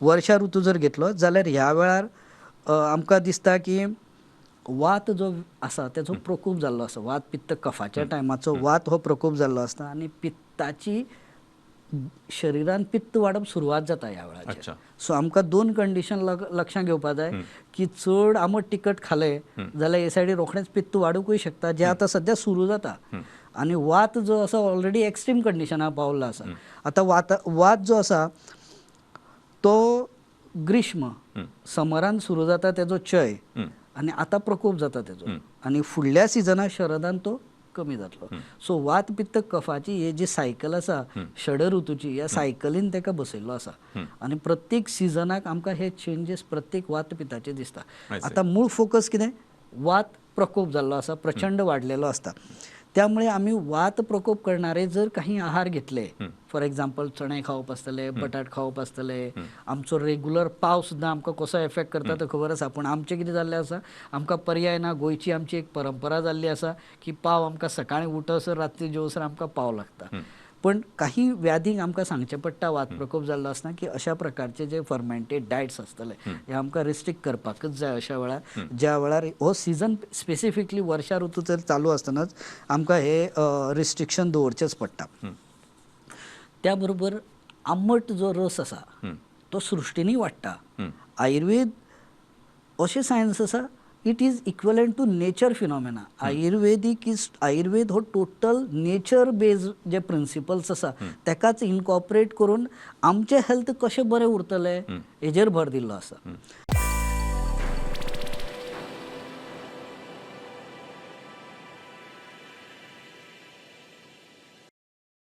वर्षा ऋतू जर घेतलो जाल्यार ह्या वेळार आमकां दिसता की वात जो आसा तेजो प्रकोप जाल्लो आसा. वात पित्त कफाच्या टायमाचो वात हो प्रकोप जाल्लो आसता आनी पित्ताची शरिरान पित्त वाडप सुरवात जाता ह्या वेळाचेर. सो आमकां दोन कंडिशन लक्षांत घेवपा जाय की चड आमट तिखट खालें जाल्यार हे सायडीन रोखडेंच पित्त वाडूंकूय शकता, जें आतां सद्या सुरू जाता. आनी वात जो आसा ऑलरेडी एक्स्ट्रीम कंडिशनाक पावल्लो आसा. आतां वात जो आसा तो ग्रीष्म समरान सुरू जाता तेजो चय आनी आतां प्रकोप जाता तेजो आनी फुडल्या सिजनाक शरदान तो कमी जातलो. सो वात पित्त कफाची ही जी सायकल आसा षड ऋतूची, ह्या सायकलीन ताका बसयल्लो आसा आनी प्रत्येक सिजनाक आमकां हे चेंजीस प्रत्येक वात पित्ताचे दिसता. आतां मूळ फोकस कितें, वात प्रकोप जाल्लो आसा, प्रचंड वाडलेलो आसता. त्यामुळे आमी वात प्रकोप करणारे जर काही आहार घेतले, फॉर एग्जाम्पल चणे खावप आसतले, बटाट खावप आसतले, आमचो रेगुलर पाव सुद्दां आमकां कसो एफेक्ट करता तो खबर आसा. पूण आमचें कितें जाल्लें आसा, आमकां पर्याय ना. गोंयची आमची एक परंपरा जाल्ली आसा की पाव आमकां सकाळीं उठसर रात्री जेवसर आमकां पाव लागता. पण काही व्याधींक आमकां सांगचें पडटा वात प्रकोप जाल्लो आसतना की अशा प्रकारचे जे फर्मेंटेड डायट्स आसतले हे आमकां रिस्ट्रिक्ट करपाकच जाय अशा वेळार, ज्या वेळार हो सिजन स्पेसिफिकली वर्षा ऋतू जर चालू आसतनाच आमकां हे रिस्ट्रिक्शन दवरचेंच पडटा. त्या बरोबर आंबट जो रस आसा तो सृश्टींनी वाडटा. आयुर्वेद अशें सायन्स आसा, it is equivalent to nature phenomena. Ayurvedic is Ayurveda हो टोटल नेचर बेज जे प्रिंसिपल्स आसा तेकाच इनकॉपरेट करून आमचें हेल्थ कशें बरें उरतलें हेजेर भर दिल्लो आसा.